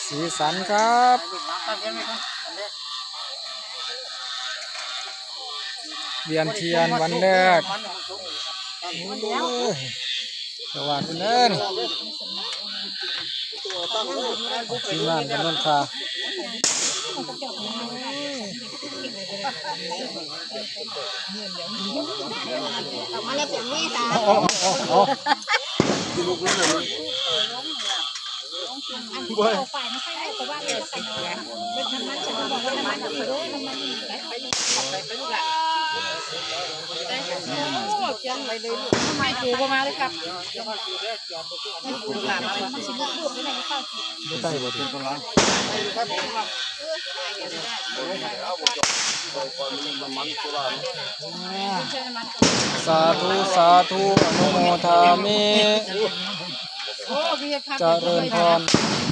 ສີສັນຄັບ ວຽນທຽນວັນເລີດ ໂອ້ຍ ສະຫວ່າງເດີ ທີມງານກຳລັງຄາ ສາທຸ ສາທຸ ອະນຸໂມທາມິ ຈະເລີນພອນ.